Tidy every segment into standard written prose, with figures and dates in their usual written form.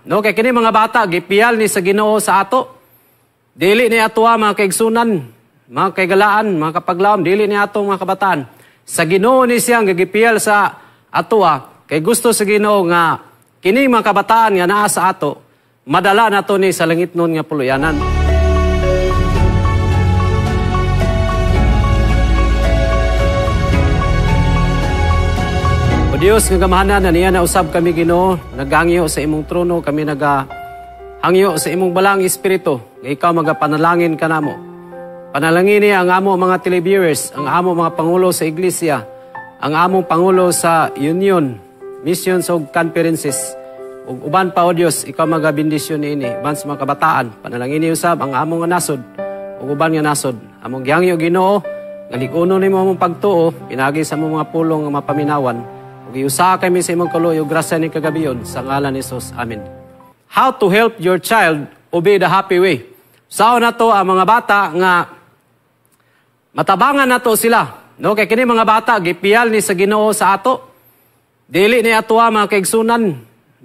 No, kay kini mga bata gipiyal ni sa Ginoo sa ato. Dili ni atoa, mga kaigsunan, mga kaigalaan, mga kapaglawom, dili ni ato mga kabataan. Sa Ginoo ni siyang gipiyal sa atoa kay gusto sa Ginoo nga kini mga kabataan nga naa sa ato madala nato ni sa langitnon nga puluyanan. O Dios nga gamahanan, na niya na usab kami, Ginoo, nagangyo sa imong trono kami, nagahangyo sa imong balang espiritu nga ikaw magapanalangin kanamo. Panalangin niya ang amo mga televiewers, ang amo mga pangulo sa iglesia, ang among pangulo sa union, missions ug conferences ug uban pa. O Dios, ikaw magabendisyon niini, uban sa mga kabataan. Panalangin niyo usab ang among nga nasod ug uban nga nasod. Among gihangyo, Ginoo, nga lig-unon nimo among pagtuo pinaagi sa among mga pulong nga mapaminawan ug iusa kami sa imong kaluoy ug grasya ning kagabion, sa ngalan ni Jesus. Amen. How to help your child obey the happy way. Sao nato ang mga bata nga matabangan nato sila. No, kay kini mga bata gipiyal ni sa Ginoo sa ato. Dili ni atoa, mga kaigsunan,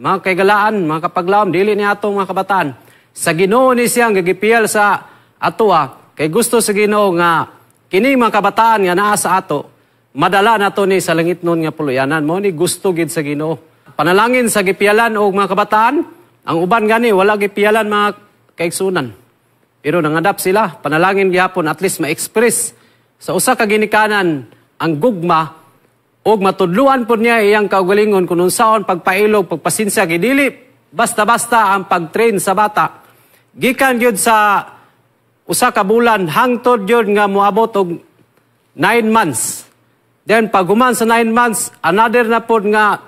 mga kaigalaan, mga kapaglawom, dili ni ato mga kabataan. Sa Ginoo ni siyang gipiyal sa atoa kay gusto sa Ginoo nga kini mga kabataan nga naa sa ato madala nato ni sa langitnon nga puluyanan. Mo ni gusto gid sa Ginoo. Panalangin sa gipiyalan og mga kabataan, ang uban gani wala gipiyalan, mga kaigsunan. Pero nangadap sila, panalangin gihapon, at least ma-express sa usa ka ginikanan ang gugma ug matudluan pod niya iyang kaugalingon kung unsaon pagpailog, pagpasensya, dili basta-basta ang pag-train sa bata. Gikan gyud sa 1 ka bulan hangtod gyud nga moabot og 9 months. Then pag human sa 9 months, another na pod nga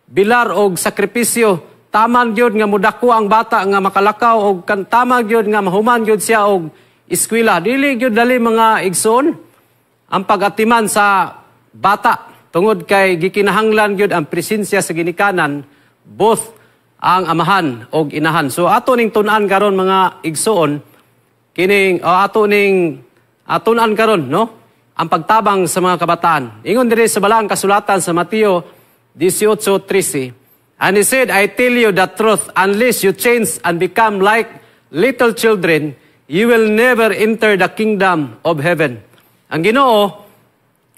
bilar og sakripisyo. Taman gyud nga mudako ang bata nga makalakaw og kan tama gyud nga mahuman gyud siya og eskwela. Dili gyud dali, mga igsoon, ang pag-atiman sa bata tungod kay gikinahanglan gyud ang presensya sa ginikanan, both ang amahan og inahan. So ato ning tun-an karon, mga igsoon, kining o ato ning tun-an karon, no, ang pagtabang sa mga kabataan. Ingon diri sa balang kasulatan sa Mateo 18:13. And he said, "I tell you the truth, unless you change and become like little children, you will never enter the kingdom of heaven." Ang Ginoo,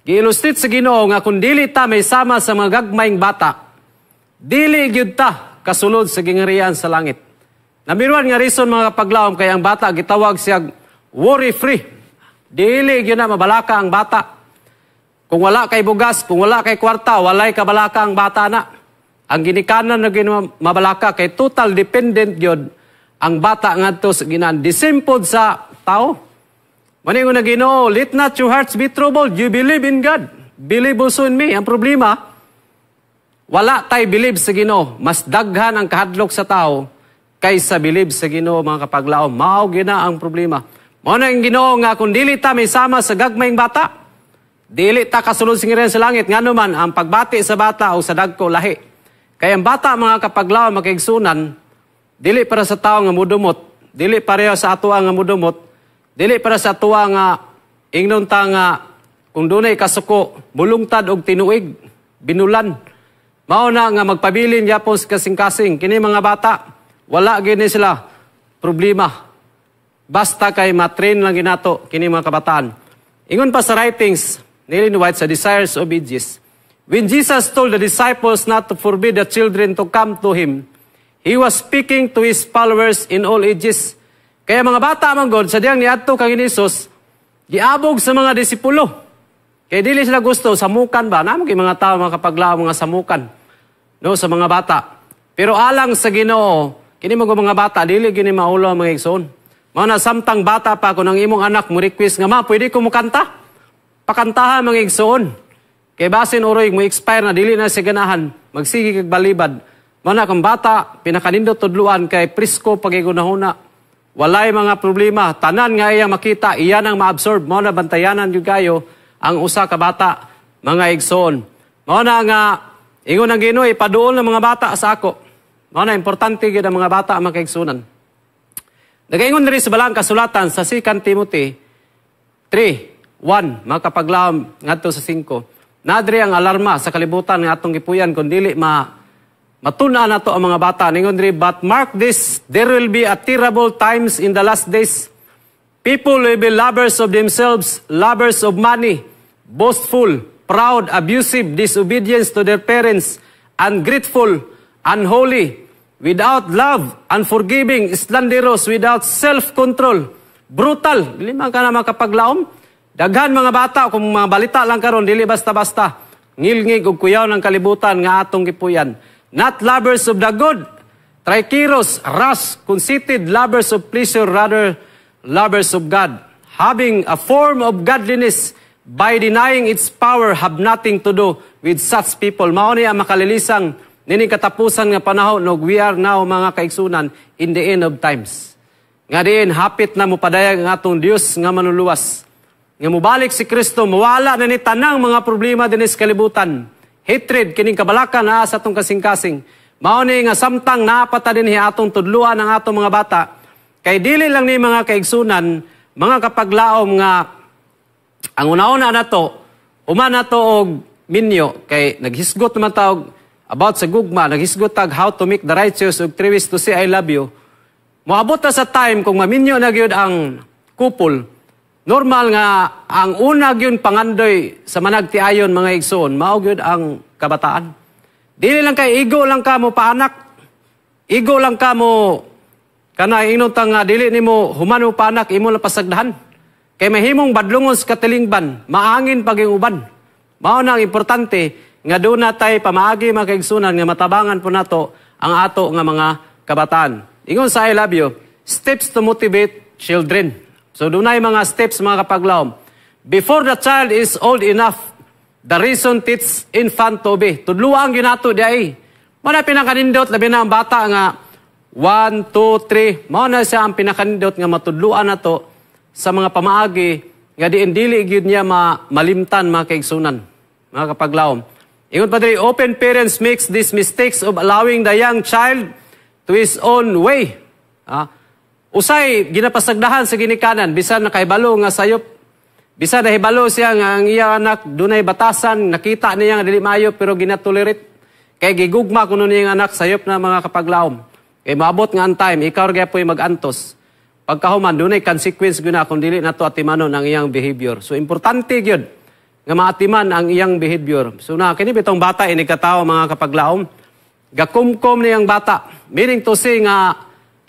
gi-illustrate sa Ginoo nga kung dili ta may sama sa mga gagmayng bata, dili gyud ta kasulod sa gingarian sa langit. Namiruan nga reason, mga kapaglawom, kay ang bata gitawag siya worry free. Dili gyud na mabalaka ang bata. Kung wala kay bugas, kung wala kay kwarta, walay kabalaka ang bata na. Ang ginikanan na gino mabalaka kay total dependent gyud ang bata ngadto sa ginaan. Disimpod sa tao. Maningon na Ginoo, "Let not your hearts be troubled. You believe in God. Believe also in me." Ang problema, wala tay believe sa Ginoo. Mas daghan ang kahadlok sa tao kaysa believe sa Ginoo, mga kapaglaom. Mao gina ang problema. Mao na ang Ginoo nga kung dili ta may sama sa gagmayng bata, dili ta kasulod sa sa langit. Ngano man ang pagbati sa bata o sa dagko lahi. Kaya ang bata, mga kapaglaom, makaigsunan, dili para sa tao nga mudumot, dili pareho sa atoa nga mudumot, dili para sa atoa nga ingnon ta nga kung dunay kasuko, mulungtad og tinuig, binulan. Mao na nga magpabilin yapon sa kasing-kasing. Kini mga bata, wala gini sila problema. Basta kay matrain lang ginato kini mga kabataan. Ingon pa sa writings ni Ellen White sa Desires of Ages, when Jesus told the disciples not to forbid the children to come to Him, He was speaking to His followers in all ages. Kaya mga bata man god, sa diyang niadto kang Jesus, giabog sa mga disipulo. Kaya dili sila gusto, samukan ba? Namo kay mga tao, mga kapaglaom, mga samukan, no, sa mga bata. Pero alang sa Ginoo, kini mga mga bata, dili gini maulo, mga igsoon. Mao na samtang bata pa, kung ang imong anak mo request nga, "Ma, pwede ko mo kanta?" Pakantaha, mga igsoon. Kay basin uroy mo expire na, dili na siya ganahan, magsige kag balibad. Mao na kung bata, pinakanindot tudluan kay presko pagigunahuna. Walay mga problema, tanan nga iya makita, iya nang maabsorb. Mao na bantayanan gyud kayo ang usa ka bata, mga igsoon. Mao na nga ingon ang Ginoo, "Ipaduol ng mga bata sa ako." Mao na importante gyud ang mga bata, mga kaigsunan. Nagaingon diri sa balang kasulatan sa 2 Timothy 3:1, mga kapaglaom, ngadto sa 5. Nadri ang alarma sa kalibutan nga atong gipuyan kung dili ma Matun-an nato ang mga bata. Ningon diri, "But mark this, there will be a terrible times in the last days. People will be lovers of themselves, lovers of money, boastful, proud, abusive, disobedience to their parents, ungrateful, unholy, without love, unforgiving, slanderous, without self-control, brutal." Dili man ka na makapaglaom. Daghan mga bata, kung mga balita lang karon, dili basta-basta. Ngilngig og kuyaw ng kalibutan nga atong gipuyan. "Not lovers of the good, treacherous, rash, conceited, lovers of pleasure rather lovers of God, having a form of godliness by denying its power, have nothing to do with such people." Mao ni ang makalilisang nini katapusan nga panahon, og we are now, mga kaigsunan, in the end of times. Nga diin hapit na mopadayag ang atong Dios nga manluluwas. Nga mobalik si Kristo, mawala na ni tanang mga problema dinhi sa kalibutan. Hatred, kining kabalaka na sa atong kasing-kasing. Mao ni nga samtang naa pa ta dinhi, atong tudluan ang atong mga bata. Kay dili lang ni, mga kaigsunan, mga kapaglaom, nga ang una-una nato, human nato og minyo, kay naghisgot naman ta og about sa gugma, naghisgot tag how to make the right choice og three ways to say I love you. Moabot ta sa time kung maminyo na gyud ang couple, normal nga ang una gyud pangandoy sa managtiayon, mga igsoon, mao gyud ang kabataan. Dili lang kay igo lang ka mo paanak. Igo lang ka mo kana ingnon ta nga dili nimo human mo paanak, imo lang pasagdahan. Kay mahimong badlungon sa katilingban, maangin pag uban. Mao na ang importante nga duna tay pamaagi, mga kaigsunan, nga matabangan po nato ang ato nga mga kabataan. Ingon sa I love you, steps to motivate children. So dunay mga steps, mga kapaglawom. Before the child is old enough, the reason, teach infant to obey. Tudluan gyud nato diay. Mao na pinakanindot, labi na ang bata nga 1, 2, 3. Mao na siya ang pinakanindot nga matudluan nato sa mga pamaagi nga diin dili gyud niya malimtan, mga kaigsunan, mga kapaglawom. Ingon pa diri, "Often parents makes these mistakes of allowing the young child to his own way." Ah, usay ginapasagdahan sa ginikanan bisan nakahibalo nga sayop, bisan nahibalo siya nga ang iya anak dunay batasan, nakita niya nga dili maayo, pero ginatolerate kay gigugma kuno niyang anak. Sayop na, mga kapaglaom, kay maabot nga ang time ikaw ra gyapon magantos. Pagkahuman, dunay consequence gyud na kung dili nato atimanon ang iyang behavior. So importante gyud nga maatiman ang iyang behavior. So na kini bitong bata ini katawo, mga kapaglaom, gakumkom niyang bata, meaning to say nga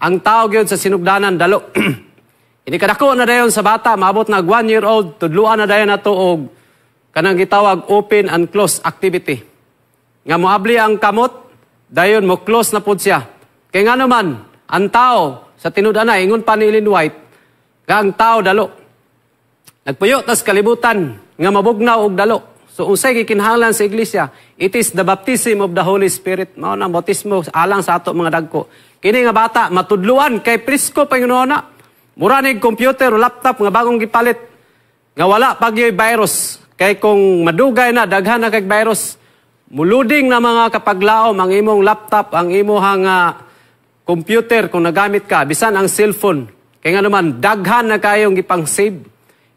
ang tao gyud sa sinugdanan dalo. Ini kadako na dayon sa bata, maabot na 1 year old, tudluan na dayon nato og kanang gitawag open and close activity. Nga moabli ang kamot, dayon mo close na pud siya. Kay nga naman, ang tao sa tinud-anay, ingon pa ni Ellen White, nga ang tao dalo. Nagpuyo tas kalibutan nga mabugnaw og dalo. So unsay gikinahanglan sa iglesia? It is the baptism of the Holy Spirit. Mao na bautismo alang sa ato mga dagko. Kini nga bata matudluan kay presko pa na. Mura ni computer o laptop nga bagong gipalit nga wala pa gyoy virus. Kay kung madugay na, daghan na kay virus. Muluding na, mga kapaglaom, ang imong laptop, ang imong computer kung nagamit ka, bisan ang cellphone. Kay nga naman, daghan na kayong gipang-save.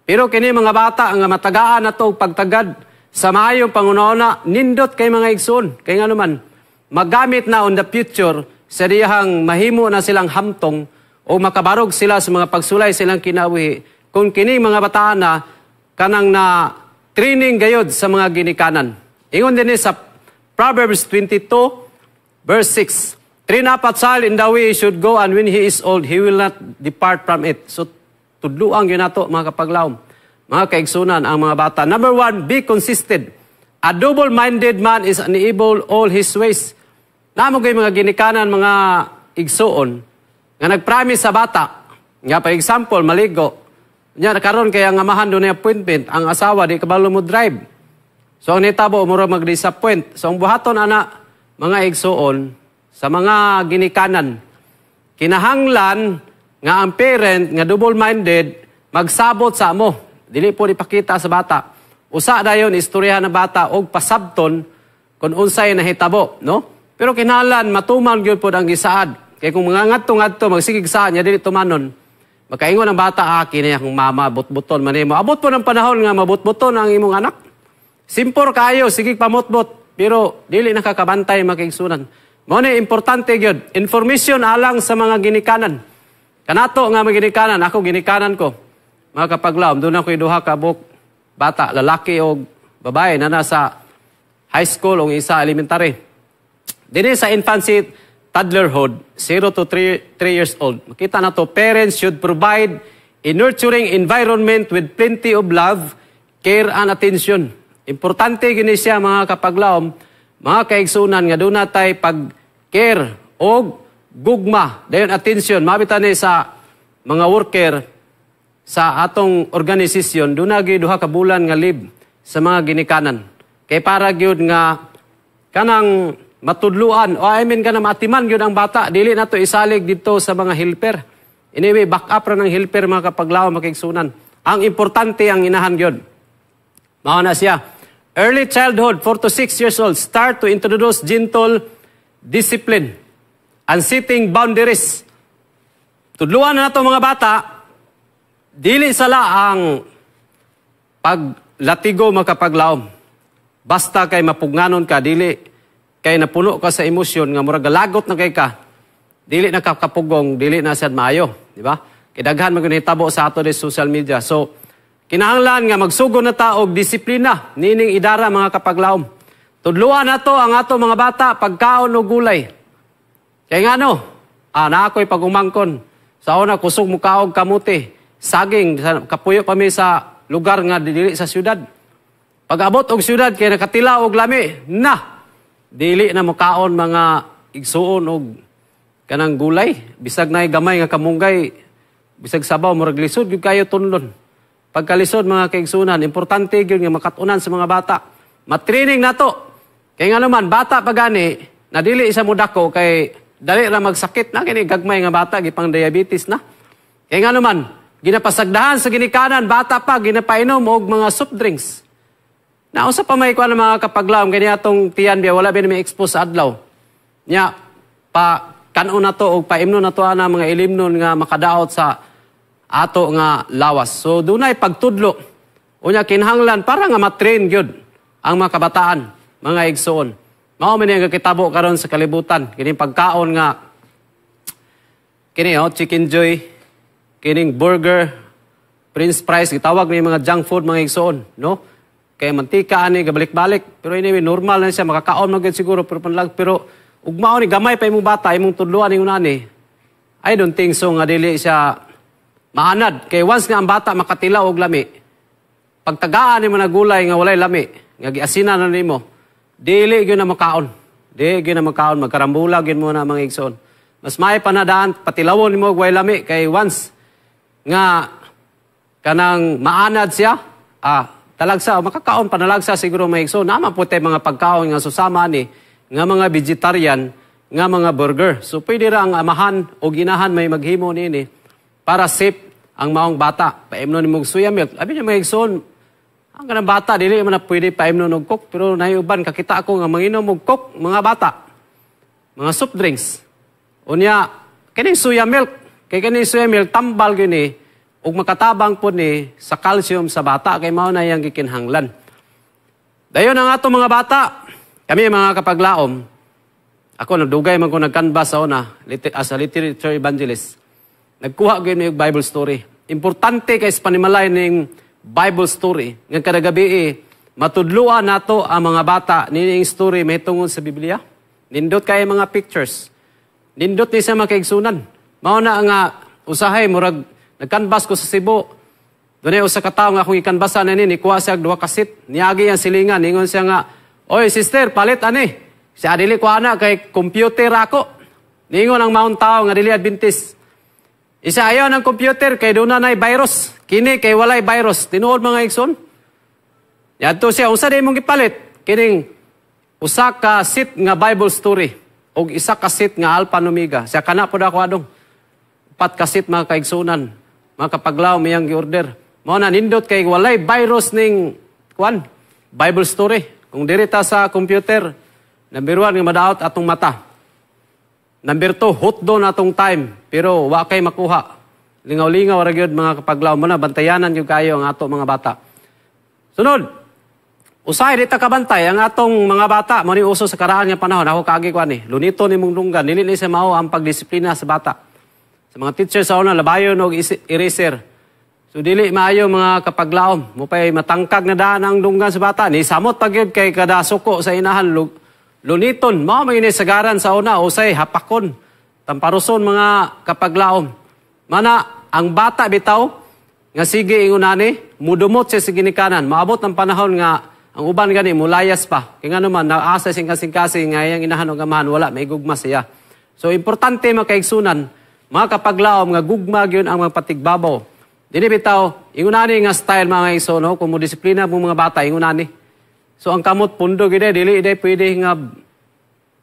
Pero kini mga bata nga matagaan na to pagtagad sa maayong panghunahuna, nindot kay, mga igsoon. Kay nga naman, magamit na on the future sa diyahang mahimo na silang hamtong o makabarog sila sa mga pagsulay silang kinabuhi kung kini mga bataan na kanang na training gayod sa mga ginikanan. Ingon din sa Proverbs 22 verse 6, "Train up a child in the way he should go, and when he is old, he will not depart from it." So, tudluan gyud nato, mga kapaglawom, mga kaigsunan, ang mga bata. Number one, be consistent. "A double-minded man is unable all his ways." Naa man mga ginikanan, mga igsuon, nga nagpromise sa bata, nga for example, maligo, nya karon kaya ang amahan dunay appointment, ang asawa di kabalo mo drive. So ang nitabo, mura mag-disappoint. So ang buhaton ana, mga igsuon, sa mga ginikanan, kinahanglan nga ang parent nga double-minded magsabot sa amo. Dili po ipakita sa bata. Usa dayon istoryahan ng bata og pasabton kung unsay nahitabo, no? Pero kinahanglan matuman gyud pod ang gisaad. Kay kung mga ngadto-ngadto magsigig sa niya dili tumanon, makaingon ang bata, "Ah, kini akong mama, butbuton man nimo." Abot po ng panahon nga mabutbuton ang imong anak. Simpor kayo, sige pamutbot, pero dili nakakabantay, mga kaigsunan. Mao ni importante gyud. Information alang sa mga ginikanan. Kanato nga mga ginikanan, ako ginikanan ko. Mga kapaglawom, duna ko'y duha ka buok bata, lalaki o babae na nasa high school o isa elementary. Dinhi sa infancy toddlerhood, 0 to 3 years old. Makita na to, parents should provide a nurturing environment with plenty of love, care and attention. Importante gini siya, mga kapaglawom, mga kaigsunan, nga duna tay pag-care og gugma, dayon attention. Mabita ni sa mga worker sa atong organisasyon, duna gyud 2 ka bulan nga leave sa mga ginikanan. Kay para gyud nga kanang matudluan o, I mean, kanang maatiman gyud ang bata, dili nato isalig dito sa mga helper. Anyway, back up ra ng helper, mga kapaglawom, mga kaigsunan. Ang importante ang inahan gyud. Mao na siya. Early childhood, 4 to 6 years old, start to introduce gentle discipline and setting boundaries. Tudluan na nato mga bata, dili sala ang paglatigo, makapaglaom. Basta kay mapugnganon ka, dili kay napuno ka sa emosyon nga murag galagot na kay ka. Dili na ka kapugong, dili na sad maayo, di ba? Kay daghan man hitabo sa ato sa social media. So, kinahanglan nga magsugod na ta og disiplina nining idara, mga kapaglaom. Tudluan nato ang ato mga bata pagkaon og gulay. Kay ngano? Ah, naa ko'y pag-umangkon. Sa una, kusog mo kaog kamuti. Saging, kapuyo pa mi sa lugar nga dili sa syudad. Pag-abot og syudad kay nakatila og lami, na dili na mokaon mga igsuon og kanang gulay, bisag naay gamay nga kamunggay, bisag sabaw, murag lisod gyud kayo tunlon. Pagkalisod, mga kaigsunan, importante gyud nga makatunan sa mga bata. Matraining nato. Kay nga naman bata pa gani na dili isa mo dako kay dali ra magsakit na kini gagmay nga bata gipang diabetes na. Kay nga naman ginapasagdahan sa ginikanan, bata pa ginapainom og mga soft drinks. Na usa pa may kuan, mga kapaglawom, kani atong tiyan biya wala ba may expose sa adlaw. Nya pa kanon na to og paimnon na to ana mga ilimnon nga makadaot sa ato nga lawas. So dunay pagtudlo. Unya kinahanglan para nga matrain gyud ang mga kabataan, mga igsoon. Mao man ang kitabo karon sa kalibutan kining pagkaon nga kini oh, Chicken Joy, kining burger, french fries, gitawag ni mga junk food, mga igsoon, no? Kay mantika ani gabalik-balik, pero anyway, normal na siya makakaon man gyud siguro, pero panlag pero ugmao ni gamay pa imong bata, imong tudloan ingon ani. I don't think so nga dili siya maanad kay once nga ang bata makatilaw og lami, pagtagaan nimo na gulay nga walay lami, nga giasinan na nimo, dili gyud na makaon. Dili gyud na makaon, magkarambula gyud mo na, mga igsoon. Mas may panadaan patilawon nimo og way lami kay once nga kanang maanad siya, talagsa makakaon panalagsa siguro, mga igsoon. Naman po tay mga pagkaon nga susama ni nga mga vegetarian nga mga burger. So pwede ra ang amahan o ginahan may maghimo niini para safe ang maong bata. Paimnon nimo og soya milk. Abi niya, mga igsoon, ang kanang bata dili man na pwede paimnon og Coke, pero naay uban kakita ako nga manginom og Coke mga bata. Mga soft drinks. Unya kining soya milk, kay kining soya milk tambal gyud ni ug makatabang pod ni sa calcium sa bata kay mao na iyang gikinahanglan. Dayon ang ato mga bata, kami mga kapaglaom, ako nagdugay man ko nagkanbas sa una as a literature evangelist. Nagkuha gyud mi og Bible story. Importante kay sa panimalay ning Bible story nga kada gabi eh, matudluan nato ang mga bata nining story mahitungod sa Biblia. Nindot kay mga pictures. Nindot ni sa mga kaigsunan. Mao na nga usahay murag nagkanbas ko sa Cebu. Dunay usa ka tawo nga akong ikanbasan ani, nikuha siya og duha ka set. Niagi ang silingan, ningon siya nga, "Oy sister, palit ani." Siya, "Dili ko ana kay computer ako." Ningon ang maong tao nga dili Adventist. Isa, "Ayaw ng computer kay duna nay virus. Kini kay walay virus." Tinuod, mga igsoon. Yadto siya, "Unsa di imong gipalit?" "Kining usa ka set nga Bible story og isa ka set nga Alpha and Omega." Siya, "Kana pud ako adong." Upat ka set, mga kaigsunan. Mga kapaglaom, iyang gi-order. Mao na nindot kay walay virus ning kwan Bible story. Kung diri ta sa computer, number 1 nga madaot atong mata. Number 2, hutdo na atong time. Pero wa kay makuha. Lingaw-lingaw ra gyud, mga kapaglaom. Mao na bantayanan gyud kayo ang ato mga bata. Sunod, Usahay di ta kabantay ang atong mga bata, mo ni uso sa karaan nga panahon, ako kaagi ko ani. Lunito ni mong dunggan, dili ni sa mao ang pagdisiplina sa bata. Sa mga teacher sa una, labayon og eraser. So dili maayo, mga kapaglaom, mo pay matangkag na daan ang dunggan sa bata. Ni samot pag yun kay kada suko sa inahan luniton. Mao man ini sagaran sa una, usay hapakon. Tamparuson, mga kapaglaom. Mana ang bata bitaw nga sige ingon ani, mudumot siya sa ginikanan. Maabot ang panahon nga ang uban gani mulayas pa. Kay ngano man, naasa sing kasing-kasing nga iyang inahan o amahan wala maigugma siya. So importante, mga kaigsunan, mga kapaglaom, nga gugma gyud ang mga patigbabaw. Dili bitaw ingon ani nga style, mga igsoon, no? Kung mo disiplina mo mga bata, ingon ani. So ang kamot pundo gid, dili day pwede nga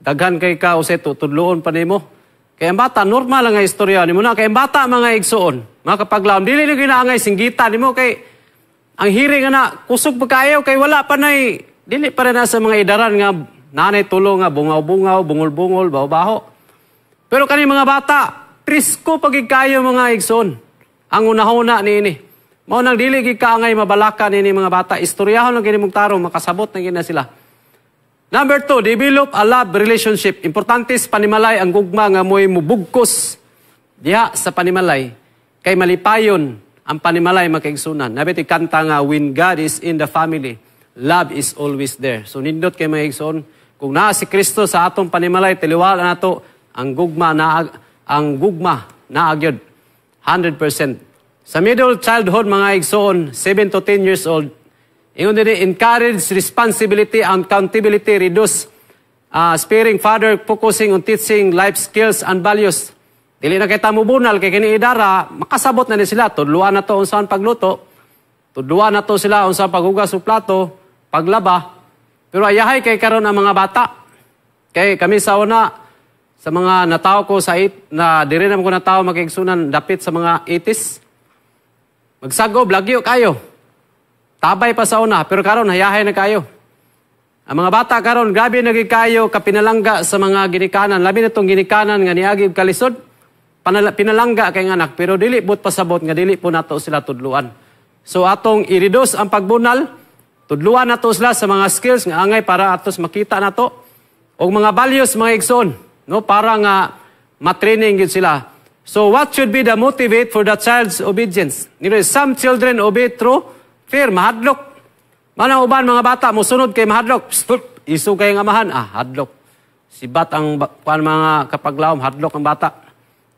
daghan kay ka usay tudloon pa nimo. Kay ang bata, normal lang nga istorya nimo na. Kay ang bata, mga igsoon, mga kapaglaom, dili ni ginaangay singgitan nimo kay ang hiring nga na kusog pa kaayo kay wala pa nay, dili pa rin na sa mga idaran nga nanay tulo nga bungaw-bungaw, bungol-bungol, baho-baho. Pero kani mga bata, presko pagid kayo, mga igsoon. Ang unahuna niini. Mao nang dili gid kaangay mabalaka nini mga bata. Istoryahon lang kini mong tarong, makasabot na gid na sila. Number 2, develop a love relationship. Importante sa panimalay ang gugma nga mo'y mubugkos diha sa panimalay. Kay malipayon ang panimalay, mga kaigsunan. Nabit kanta nga, "When God is in the family, love is always there." So nindot kay, mga igsoon, kung naa si Kristo sa atong panimalay, taliwala nato ang gugma na ang gugma naa gyud 100%. Sa middle childhood, mga igsoon, 7 to 10 years old, ingon din, encourage responsibility and accountability, reduce sparing father, focusing on teaching life skills and values. Dili na kay tamo bunal kay kini idara, makasabot na ni sila. Tudluan na to unsa pagluto. Tudluan na to sila unsa paghugas og plato, paglaba. Pero ayahay kay karon ang mga bata. Kay kami sa una, sa mga natawo ko sa it, na diri naman ko natawo, mga kaigsunan, dapit sa mga 80s. Magsagob, lagyo kayo. Tabay pa sa una, pero karon hayahay na kayo. Ang mga bata karon, grabe na kayo kapinalangga sa mga ginikanan. Labi na tong ginikanan nga niagi og kalisod. Pinalangga kay nga anak, pero dili but pasabot nga dili po nato sila tudluan. So atong i-reduce ang pagbunal, tudluan nato sila sa mga skills nga angay para atos makita nato og mga values, mga igsoon, no, para nga matraining gyud sila. So what should be the motivate for the child's obedience? Some children obey through fear, mahadlok. Mana uban mga bata mosunod kay mahadlok. Psst, iso kay nga amahan, ah, hadlok. Sibat ang kuan, mga kapaglaom, hadlok ang bata.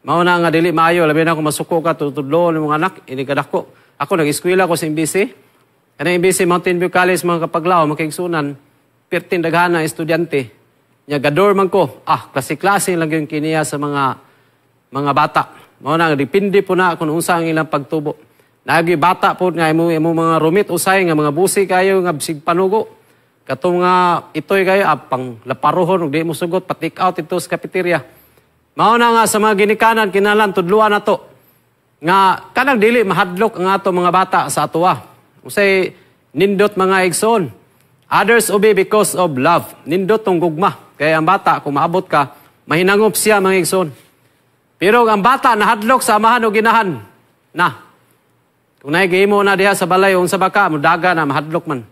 Mao na nga dili maayo, labi na kung masuko ka tutudlo ng mga anak, ini kadako. Ako, nag-eskwela ko sa MBC. Kanang MBC Mountain View College, mga kapaglaom, mga kaigsunan, perting daghan na estudyante. Nya gador man ko, ah, klase-klase lang yung kiniya sa mga bata. Mao na depende po na kung unsa ang ilang pagtubo. Nagi bata po nga imo mga roommate usay nga mga busi kayo nga bisig panugo. Katong nga itoy kayo, ah, pang laparohon ug di mo sugot pa take out ito sa cafeteria. Mao na nga sa mga ginikanan, kinahanglan tudluan nato nga kanang dili mahadlok ang ato mga bata sa atoa. Usay nindot, mga igsoon. Others obey because of love. Nindot tong gugma. Kaya ang bata, kung maabot ka, mahinangop siya, mga igsoon. Pero ang bata nahadlok sa amahan o ginahan, na. Kung naigihimo na diha sa balay, unsa ba ka, mudaga na, mahadlok man.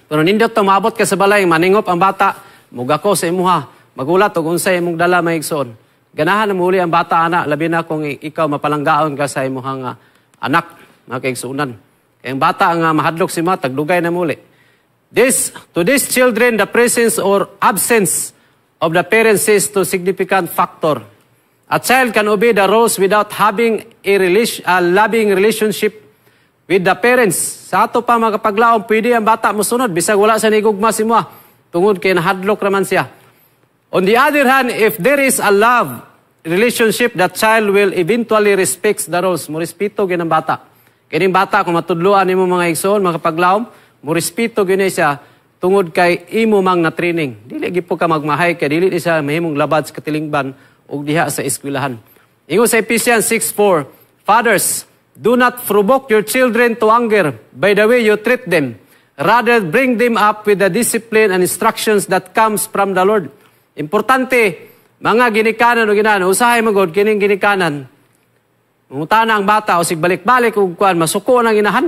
Pero nindot to maabot ka sa balay, maningop ang bata, mugako sa imuha, magulat og unsay imong dala, mga igsoon. Ganahan na muli ang bata ana, labi na kung ikaw mapalanggaon ka sa imuhang anak, mga kaigsunan. Kaya ang bata nga mahadlok si ma, tagdugay na muli. To these children, the presence or absence of the parents is to significant factor. A child can obey the rules without having a loving relationship with the parents. Sa ato pa, mga kapaglaom, pwede ang bata mosunod, bisag wala sa nigugma si mo, tungod kay nahadlok raman siya. On the other hand, if there is a love relationship, that child will eventually respect the rules. Mo respeto gyud ang bata. Kining bata, kung matudloan nimo, mga igsoon, mga kapaglaom, mo respeto gyud siya tungod kay imo mang na training. Dili gyud po ka magmahay kay dili ni siya mahimong labad sa katilingban ug diha sa eskwelahan. Ingon sa Ephesians 6:4, "Fathers, do not provoke your children to anger by the way you treat them. Rather, bring them up with the discipline and instructions that comes from the Lord." Importante, mga ginikanan o ginahan, usahay magod kining ginikanan. Mangutana ang bata o sig balik-balik og kuan, masuko ang inahan.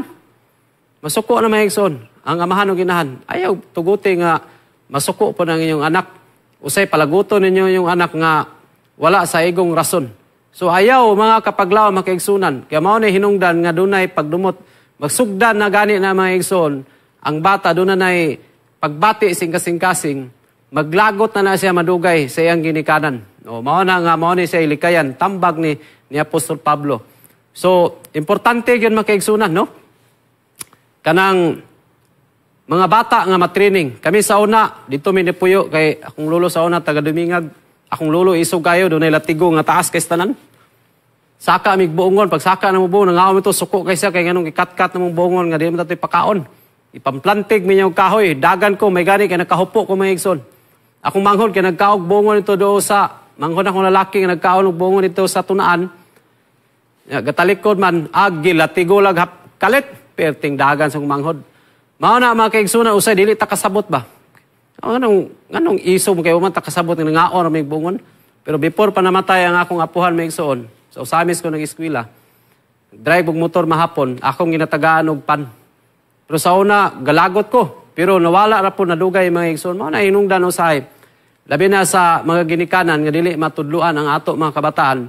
Masuko na, mga igsoon. Ang amahan o ginahan, ayaw tuguti nga masuko po ng inyong anak. Usay palaguton ninyo yung anak nga wala sa igong rason. So ayaw, mga kapaglaom, mga kaigsunan. Kaya mao ni hinungdan nga dunay pagdumot. Magsugdan na gani na, mga igsoon, ang bata doon na nay pagbati sing kasing-kasing, maglagot na na siya madugay sa iyang ginikanan. O, mao na nga mao ni siya ilikayan, tambag ni Apostol Pablo. So, importante gyud, mga kaigsunan, no? Kanang mga bata nga matraining. Kami sa una, dito mi nipuyo kay akong lolo sa una taga Dumingag. Akong lolo isog kayo, dunay latigo nga taas kay tanan. Saka mig buongon, pag saka na mo buong, nangaw ito, suko kay siya, kay nganong ikat-kat na mong buongon, nga di mo tato'y pakaon. Ipamplantig mi niyang kahoy, dagan ko, may gani, kay nakahupo ko, mga igsoon. Akong manghod, kay nagkaog buongon ito do sa, manghod akong lalaki, nga nagkaon og buongon ito sa tunaan. Ya, gatalikod man, agil, latigo lag, hap, kalit, perting dagan sa manghod. Mao na, mga kaigsunan, usay dili ta kasabot ba? Anong iso mo kayo man ta kasabot nga nangaon may buongon? Pero before pa namatay ang akong apuhan, may igsoon, sa Ozamiz ko nag-eskwela, drive og motor mahapon, akong ginatagaan og pan. Pero sa una, galagot ko. Pero nawala ra po nadugay, mga igsoon. Mao na hinungdan usahay. Labi na sa mga ginikanan nga dili matudluan ang ato mga kabataan.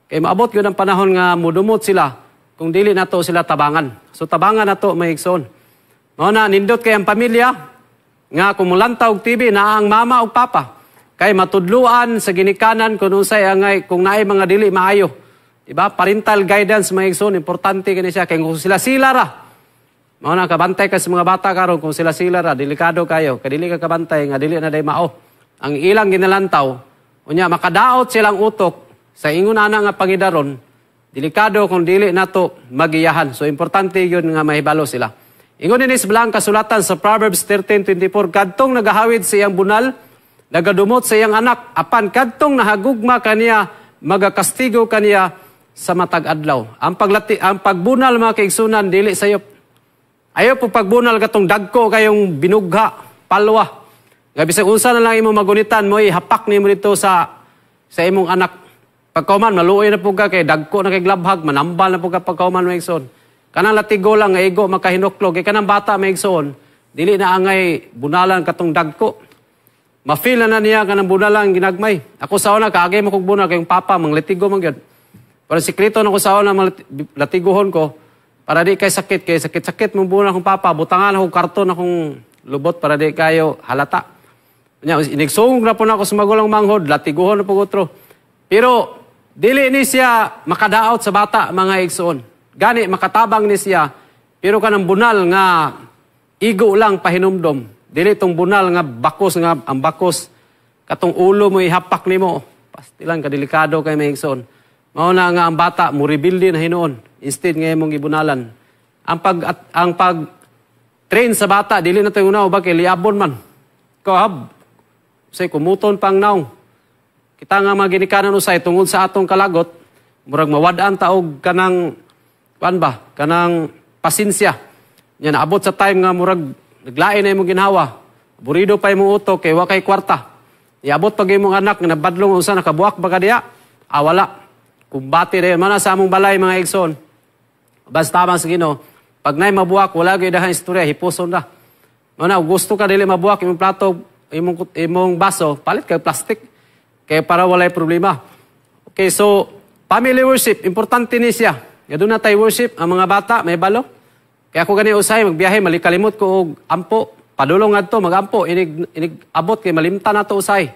Kay maabot gyud ang panahon nga mudumot sila kung dili nato sila tabangan. So tabangan nato, mga igsoon. Mao na nindot kay ang pamilya nga kung mulantaw og TV na ang mama ug papa kay matudluan sa ginikanan kung unsay angay kung naay mga dili maayo. Diba? Parental guidance, mga igsoon, importante kini siya kay kung sila sila ra. Mao na kabantay ka sa mga bata karon, kung sila sila ra, delikado kayo. Kay dili ka kabantay nga dili na day mao ang ilang ginalantaw, unya makadaot silang utok sa ingon ana nga pangidaron, delikado kung dili nato magiyahan. So importante yun nga mahibalo sila. Ingon dinhi sa balaang kasulatan sa Proverbs 13:24, "Kadtong nagahawid sa iyang bunal, nagadumot sa iyang anak, apan kadtong nahagugma kaniya, magakastigo kaniya sa matag adlaw." Ang pagbunal, mga kaigsunan, dili sayop. Ayaw po pagbunal katong dagko kayong binugha, palwa. Nga bisag unsa na lang imong magunitan mo, hapak nimo dito sa imong anak. Pagkauman, maluoy na po ka kay dagko na kay glabhag, manambal na po ka pagkauman, mga igsoon. Kanang latigo lang nga igo makahinuklog, kay kanang bata, mga igsoon, dili na angay bunalan katong dagko. Ma-feel na na niya kanang bunalan ginagmay. Ako sa una, kaagay mo kog bunal kay yung papa, manglatigo man gyud. Pero sikreto na ko sa una, latiguhon ko, para di kay sakit, kay sakit-sakit mong bunal akong papa, butangan akong karton akong lubot para di kayo halata. Nya, inigsungog na po na ako sa magulang manghod, latiguhon na po otro. Pero, dili ni siya makadaot sa bata, mga igsoon. Gani, makatabang ni siya, pero kanang bunal nga igo lang pahinumdom. Dili tong bunal nga bakos nga ang bakos katong ulo mo ihapak nimo. Pastilan kadelikado kay, mga igsoon. Mao na nga ang bata mo rebelde na hinuon instead nga imong gibunalan. Ang pag train sa bata dili na tayo una ba kay liabon man. Kahab say kumuton pang naong. Kita nga mga ginikanan usay tungod sa atong kalagot, murag mawad-an ta og kanang kuan ba, kanang pasensya. Nya naabot sa time nga murag naglain na imong ginhawa. Burido pa imong utok kay wa kay kwarta. Iabot pag imong anak nga nabadlong unsa, nakabuak ba ka diya? Ah, wala. Kumbati dayon mana sa among balay, mga igsoon. Basta man sa Ginoo, pag nay mabuak, wala gyud dahan istorya, hipuson na. Mana gusto ka dili mabuak imong plato, imong baso, palit kag plastic. Kaya para walay problema. Okay, so family worship, importante ni siya. Nga doon na tayo worship, ang mga bata, may balo. Kaya ako gani usay, magbiyahe, malikalimot ko og ampo. Padulong ngadto, magampo, inig abot kay malimtan na to usay.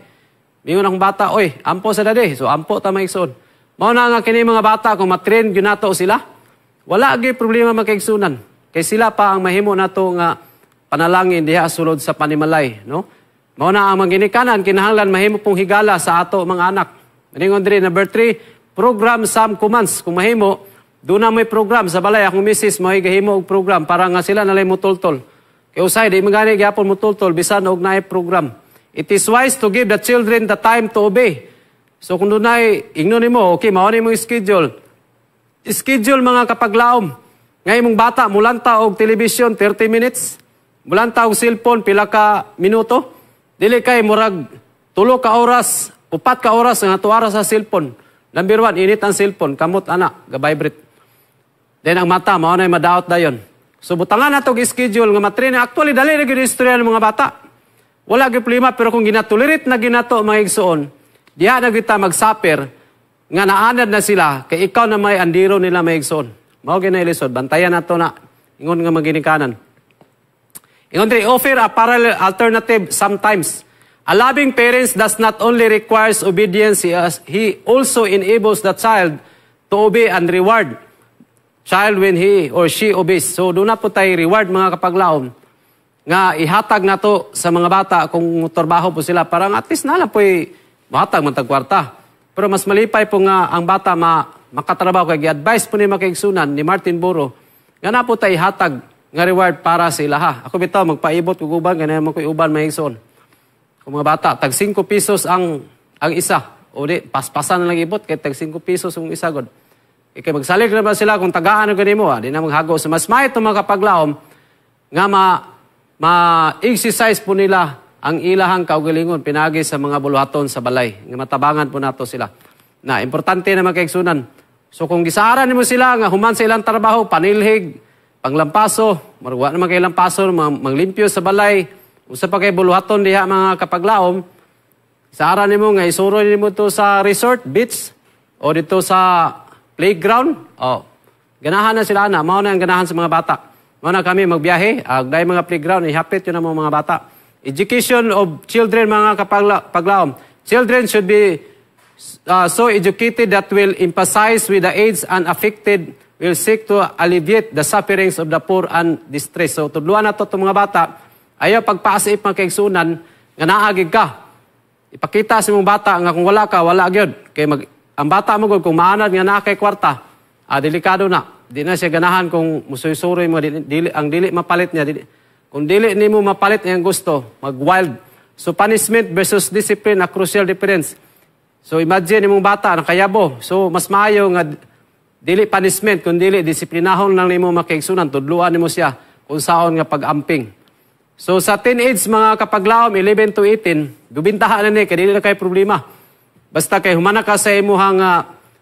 Mingon akong bata, "Oy, ampo sa daddy." So ampo ta, mga igsoon. Mao na nga kini mga bata, kung matrain gyud nato sila, wala gyud problema, mga kaigsunan. Kay sila pa ang mahimo nato nga panalangin diha sulod sa panimalay, no? Mao na ang mga ginikanan kinahanglan mahimo pong higala sa ato mga anak. Maningon diri number 3, program some commands. Kung mahimo, doon na may program sa balay. Akong misis mo gahimo og program para nga sila nalay mutultol. Kay usay di man gani gyapon mutultol bisan og naay program. It is wise to give the children the time to obey. So kung dunay ingnon nimo, okay, mao ni imong schedule. Schedule, mga kapaglaom. Nga imong bata mulanta og television 30 minutes, mulanta og cellphone pila ka minuto. Dili kay murag 3 ka oras, 4 ka oras nga tuara sa cellphone. Number 1, init ang cellphone, kamot ana, ga-vibrate. Then ang mata, mao na madaot dayon. So butangan nato og schedule nga ma-train. Actually, dali ra gyud istorya ng mga bata. Wala gyud problema, pero kung gina-tolerate na ginato, mga igsoon, diha na gyud ta mag-suffer nga naanad na sila kay ikaw na may andiro nila, mga igsoon. Mao gyud na ilisod, bantayan nato na ingon nga maginikanan. Ingon diri, offer a parallel alternative sometimes. A loving parents does not only requires obedience, he also enables the child to obey and reward child when he or she obeys. So duna po tay reward, mga kapaglaom, nga ihatag nato sa mga bata kung trabaho po sila, parang at least na lang po mahatag man tag kwarta. Pero mas malipay po nga ang bata makatrabaho kay gi-advise po ni makaigsunan ni Martin Buro nga na po tay ihatag nga reward para sa ilaha. Ako bitaw magpaibot kog uban, ganyan man ko uban, mga igsoon. Kung mga bata, tag 5 pesos ang isa. O di, paspasan na lang ibot kay tag 5 pesos ang isa god. Kay magsalig na ba sila kung tagaan na gani mo, ah, di na maghago. So mas may ito, mga kapaglaom, nga ma-exercise po nila ang ilahang kaugalingon pinagi sa mga buluhaton sa balay. Nga matabangan po nato sila. Na, importante na, mga kaigsunan. So kung gisaaran nimo sila nga human sa ilang trabaho, panilhig, panglampaso, marwa naman kay lampaso, manglimpyo sa balay, usa pa kay buluhaton diha, mga kapaglaom, saaran nimo nga isuro nimo to sa resort, beach, o dito sa playground, o ganahan na sila na, mao na ang ganahan sa mga bata. Mao na kami magbiyahe, ag dahil mga playground, ihapit yun ang mga bata. Education of children, mga kapaglaom. Children should be so educated that will emphasize with the aids and affected will seek to alleviate the sufferings of the poor and distressed. So tudluan nato itong mga bata, ayaw pagpaasip, mga kaigsunan, nga naagig ka. Ipakita sa imong bata nga kung wala ka, wala gyud. Kay ang bata mo gud kung maanad nga naa kay kwarta, delikado na. Di na siya ganahan kung musuy-suroy mo, ang dili mapalit niya. Dili, kung dili nimo mapalit niyang gusto, mag-wild. So punishment versus discipline, a crucial difference. So imagine imong bata nakayabo. So mas maayo nga dili punishment kun dili disiplinahon lang nimo, makaigsunan, tudluan nimo siya kung saon nga pag-amping. So sa teenage, mga kapaglaom, 11 to 18, gubintahan na ni kay dili na kay problema. Basta kay humana ka sa imuhang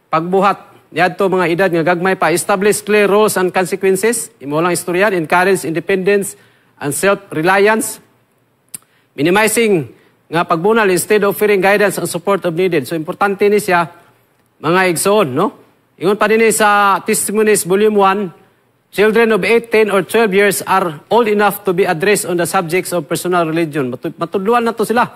pagbuhat niadto mga edad nga gagmay pa, establish clear rules and consequences. Imo lang istoryan, encourage independence and self-reliance. Minimizing nga pagbunal instead of offering guidance and support of needed. So importante ni siya, mga igsoon, no? Ingon pa din sa Testimonies Volume 1, children of 8, 10, or 12 years are old enough to be addressed on the subjects of personal religion. Matudluan na to sila.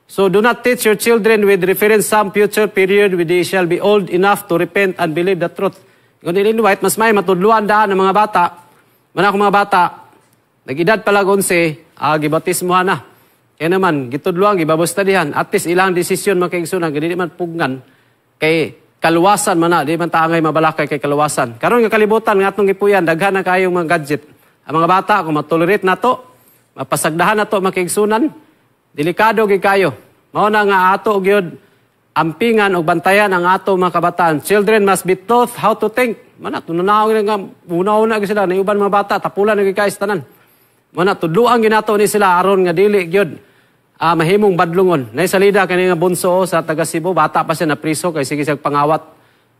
So do not teach your children with reference some future period when they shall be old enough to repent and believe the truth. Ingon din White, mas may matudluan daan ng mga bata. Mana akong mga bata, nag-edad pa lang 11, gibautismohan na. Kaya naman, gitudluan, gibabusta dihan. At least ilang desisyon, mga kaigsunan, dili man pugnan. Kay kaluwasan man na, di man taangay mabalakay kay kaluwasan. Karon nga kalibutan nga atong gipuyan, daghan na kayong mga gadget. Ang mga bata, kung matolerate nato, mapasagdahan nato, mga kaigsunan, delikado gyud kayo. Mao na nga ato gyud ampingan og bantayan ang ato mga kabataan. Children must be taught how to think. Mana tunaw nga una-una gyud sila na uban mga bata tapulan na gyud kayo sa tanan. Mana tudluan ginato ni sila aron nga dili gyud mahimong badlungon. Nay salida kani nga bunso sa taga Cebu, bata pa siya na priso kay sige siya pangawat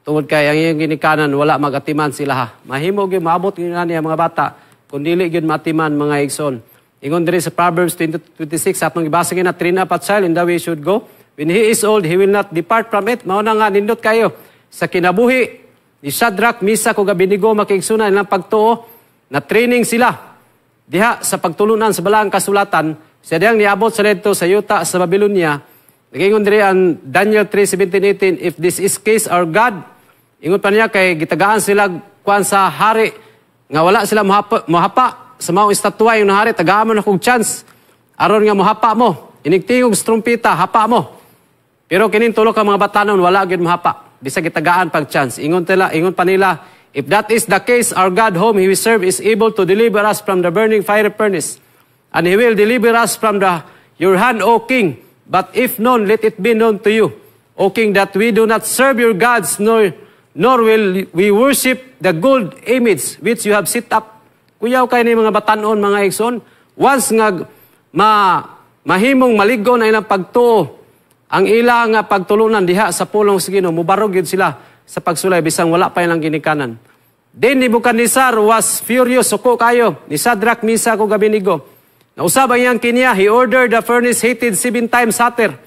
tungod kay ang iyang ginikanan wala magatiman sila ha. Mahimo gyud maabot gyud niya mga bata kung dili gyud matiman, mga igsoon. Ingon diri sa Proverbs 20:26 atong gibasa na, "Train up a child in the way he should go. When he is old, he will not depart from it." Mao na nga nindot kayo sa kinabuhi ni Shadrach, Meshach ug Abednego, makaigsunan, ilang pagtuo na training sila diha sa pagtulunan sa balaang kasulatan sa diyang niabot sa didto sa yuta sa Babylonia. Nagingon diri ang Daniel 3:17-18, "If this is case, our God," ingon pa niya kay gitagaan sila kuan sa hari nga wala sila mohapa sa maong estatwa yung hari, tagaan mo na kog chance aron nga mohapa mo. Inigtingog sa trumpeta, hapa mo. Pero kining tulo ka mga batanon wala gyud mohapa bisag gitagaan pag chance. Ingon pa nila, "If that is the case, our God whom he we serve is able to deliver us from the burning fiery furnace. And he will deliver us from your hand, O king. But if none, let it be known to you, O king, that we do not serve your gods, nor will we worship the gold image which you have set up." Kuyaw kay ni mga batanon, mga igsoon. Once nga mahimong maligo na ilang pagtuo, ang ilang nga pagtulunan diha sa pulong sa Ginoo, mubarog yun sila sa pagsulay bisang wala pa ilang ginikanan. Then Nebuchadnezzar was furious, suko kayo ni Shadrach, Meshach ug Abednego. Nausab ang iyang kiniya, he ordered the furnace heated seven times hotter.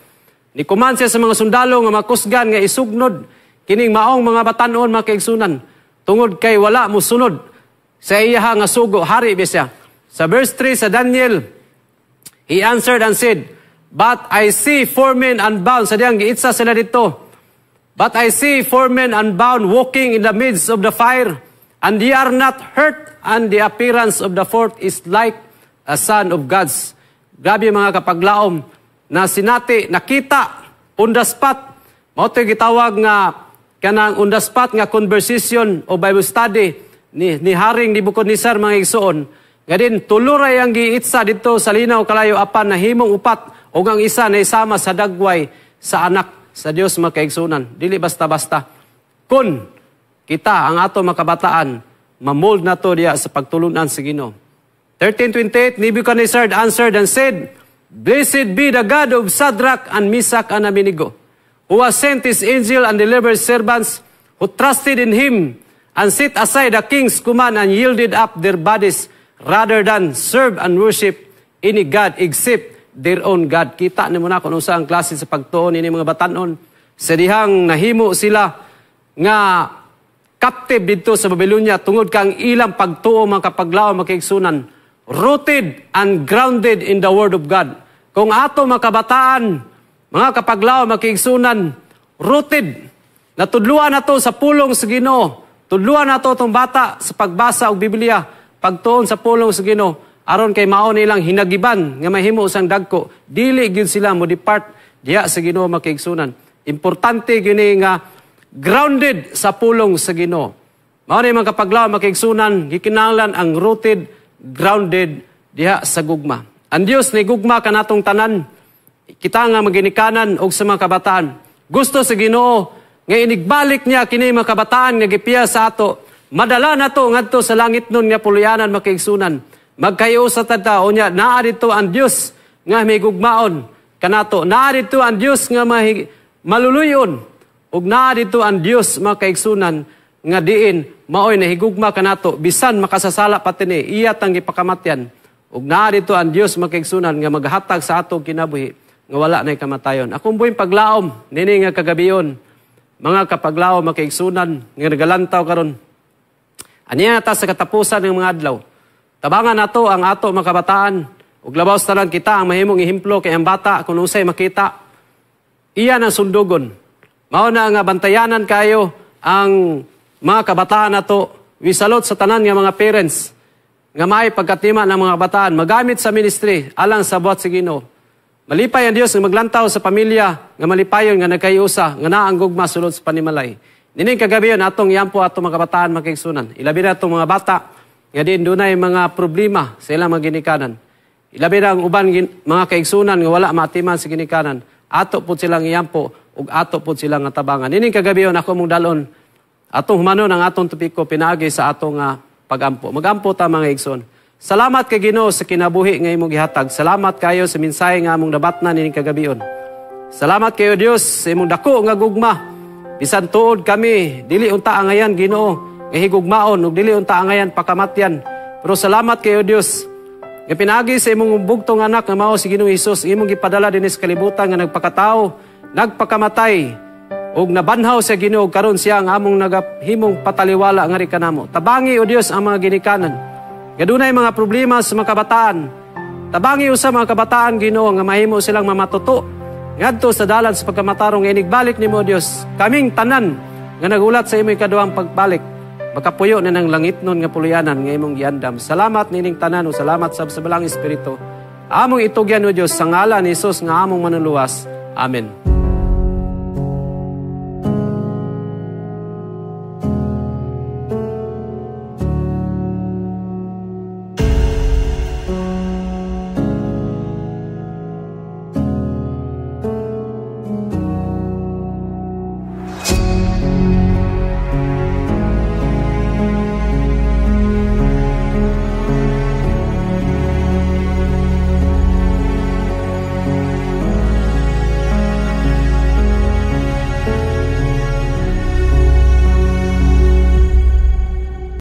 Ni command siya sa mga sundalo nga makusgan nga isugnod kining maong mga batanon, mga kaigsunan, tungod kay wala musunod sa iyaha nga sugo, hari siya. Sa verse 3 sa Daniel, he answered and said, "But I see four men unbound." Sa diyang giitsa sila dito. "But I see four men unbound walking in the midst of the fire, and they are not hurt, and the appearance of the fourth is like a son of God's." Grabe, mga kapaglaom, na sinati, nakita, on the spot. Mao gitawag nga kanang on the spot nga conversation o Bible study ni Haring Nebuchadnezzar, mga igsoon. Nga din tulo ra ang giitsa dito sa linaw kalayo, apan nahimong upat ug ang isa na isama sa dagway sa anak sa Dios, mga kaigsunan. Dili basta-basta. Kun kita ang ato makabataan, mamold na to diya sa pagtulunan sa Ginoo. 13:28, Nebuchadnezzar answered and said, "Blessed be the God of Shadrach and Meshach and Abednego, who has sent his angel and delivered servants who trusted in him and set aside the king's command and yielded up their bodies rather than serve and worship any God except their own God." Kita nimo na kung unsa ang klase sa pagtuon ini mga batanon sa dihang nahimo sila nga captive didto sa Babylonia tungod kang ilang pagtuo, mga kapaglaom, mga kaigsunan, rooted and grounded in the Word of God. Kung ato mga kabataan, mga kapaglaom, mga kaigsunan, rooted, natudluan nato sa pulong sa Ginoo, tudluan nato itong bata sa pagbasa og Biblia, pagtuon sa pulong sa Ginoo, aron kay mao nilang hinagiban nga mahimo sang dagko, dili gyud sila mo depart diha sa Ginoo, mga kaigsunan. Importante gyud ni nga grounded sa pulong sa Ginoo. Mao ni, mga kapaglaom, mga kaigsunan, gikinahanglan ang rooted, grounded diha sa gugma. Ang Dios ni gugma kanatong tanan, kita nga maginikanan og sa mga kabataan. Gusto sa Ginoo nga inigbalik niya kini mga kabataan nga gipiya sa ato. Madala nato ngadto sa langit nun nga puluyanan, mga kaigsunan. Magkayo sa tata unya naa dito ang Dios nga may gugmaon kanato. Naa dito ang Dios nga maluluyon ug naa dito ang Dios, mga kaigsunan, nga diin maoy nahigugma kanato bisan makasasala pa tini, iya tang gipakamatyan, ug naa dito ang Dios, mga kaigsunan, nga maghatag sa ato kinabuhi nga wala na kamatayon. Akong buhing paglaom nini nga kagabion, mga kapaglaom, mga kaigsunan nga nagalantaw karon. Aniya ta sa katapusan ng mga adlaw. Tabangan nato ang ato mga kabataan ug labaw sa tanan kita ang mahimong ehemplo, kay ang bata kung unsay makita, iya ang sundugon. Mao na nga bantayanan kayo ang mga kabataan nato. We salute sa tanan nga mga parents nga may pagkatima ng mga kabataan magamit sa ministry alang sa buhat sa Ginoo. Malipay ang Dios nga maglantaw sa pamilya nga malipayon, nga nagkayusa, nga naa ang gugma sulod sa panimalay. Nining kagabi atong iampo ato mga kabataan, mga kaigsunan. Ilabi na atong mga bata nga din dunay mga problema sa ilang mga ginikanan. Ilabi na ang uban mga kaigsunan nga wala maatiman sa ginikanan. Ato pud silang iampo ug ato pud silang nga tabangan. Nining kagabi ako mong dalon atong humanon ang atong topiko pinaagi sa atong pagampo. Magampo ta, mga igsoon. Salamat kay Ginoo sa kinabuhi nga imong gihatag. Salamat kayo sa mensahe nga among nabatnan nining kagabion. Salamat kayo, Dios, sa imong dako nga gugma. Bisan tuod kami dili unta angayan, Ginoo, nga higugmaon ug dili unta angayan pakamatyan. Pero salamat kayo, Dios, nga pinaagi sa imong bugtong anak nga mao si Ginoong Hesus, imong gipadala dinhi sa kalibutan nga nagpakatao, nagpakamatay ug nabanhaw sa Ginoo, karon siya ang among nagahimong pataliwala ngari kanamo. Tabangi, o Dios, ang mga ginikanan nga dunay mga problema sa mga kabataan. Tabangi usa mga kabataan, Ginoo, nga mahimo silang mamatuto ngadto sa dalan sa pagkamatarong nga inigbalik nimo, Dios. Kaming tanan nga nagulat sa imong ikaduhang pagbalik, makapuyo na ng langit nun nga puluyanan nga imong giandam. Salamat nining tanan ug salamat sab sa Balaang Espiritu. Among itugyan, o Dios, sa ngalan ni Jesus nga among manuluwas. Amen.